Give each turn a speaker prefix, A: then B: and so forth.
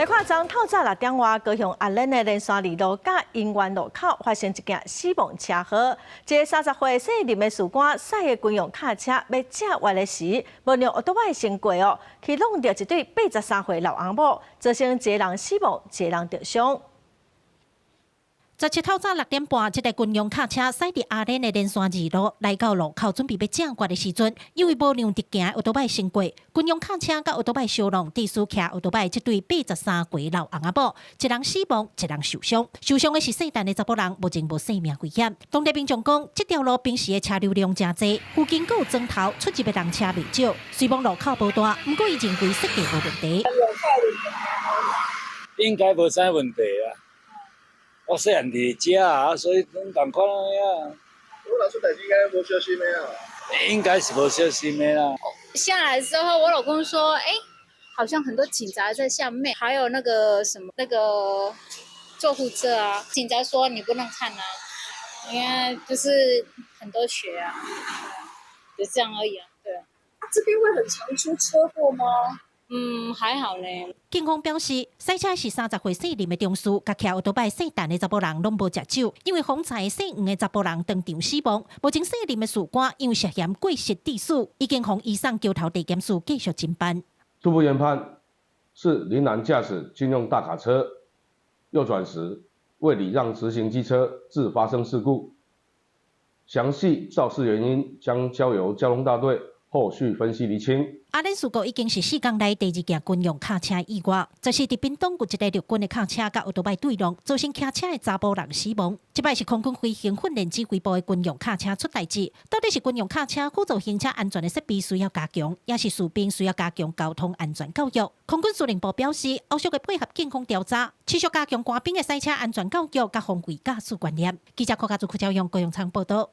A: 來看，昨透早6點外，高雄阿蓮的連山二路佮姻緣路口發生一件死亡車禍。一个30歲姓林的士官駛的軍用卡車欲正彎的時，無讓歐多擺先過哦，去挵著一對83歲老翁某，造成一个人死亡，一个人著傷。
B: 17透早6點半，這台軍用卡車駛佇阿蓮的連山二路，來到路口準備欲正彎的時陣，因為無讓直行的歐多擺先過，軍用卡車佮歐多擺相挵，致使騎歐多擺這對83歲老翁仔某，一人死亡，一人受傷。受傷的是姓陳的查埔人，目前無性命危險。當地民眾講，這條路平時的車流量誠濟，附近閣有莊頭出入的人車袂少。雖罔路口無大，毋過伊認為設計無問題。
C: 應該無啥問題啊。我細漢佇遮啊，所以攏仝款啊。
D: 我若出代誌應該無小心的啊。
C: 應該是無小心的啦。
E: 下來之後，我老公說：“欸，好像很多警察在下面，還有那個什麼那個救護車啊。”警察說：“你不能看啊，因為就是很多血啊，就這樣而已啊。”對。
F: 這邊會很常出車禍嗎？
E: 嗯，還好呢。
B: 警方表示，駛車是30歲姓林的中士，佮騎歐多擺姓陳的查埔人攏無食酒，因為風采姓黃的查埔人當場死亡。目前姓林的士官因為涉嫌過失致死，已經予移送橋頭地檢署繼續偵辦。
G: 初步研判是林男駕駛軍用大卡車右轉時未禮讓直行機車，致發生事故。詳細肇事原因將交由交通大隊後續分析釐清。
B: 阿蓮事故已經是4工內第二件軍用卡車意外。這是佇屏東有一台陸軍的卡車佮歐多擺對挵，造成騎車的查埔人死亡。這擺是空軍飛行訓練指揮部的軍用卡車出代誌，到底是軍用卡車輔助行車安全的設備需要加強，抑是士兵需要加強交通安全教育？空軍司令部表示，後續會配合警方調查，持續加強官兵的賽車安全教育佮防衛駕駛觀念。記者柯家祖、柯昭勇、高永昌報道。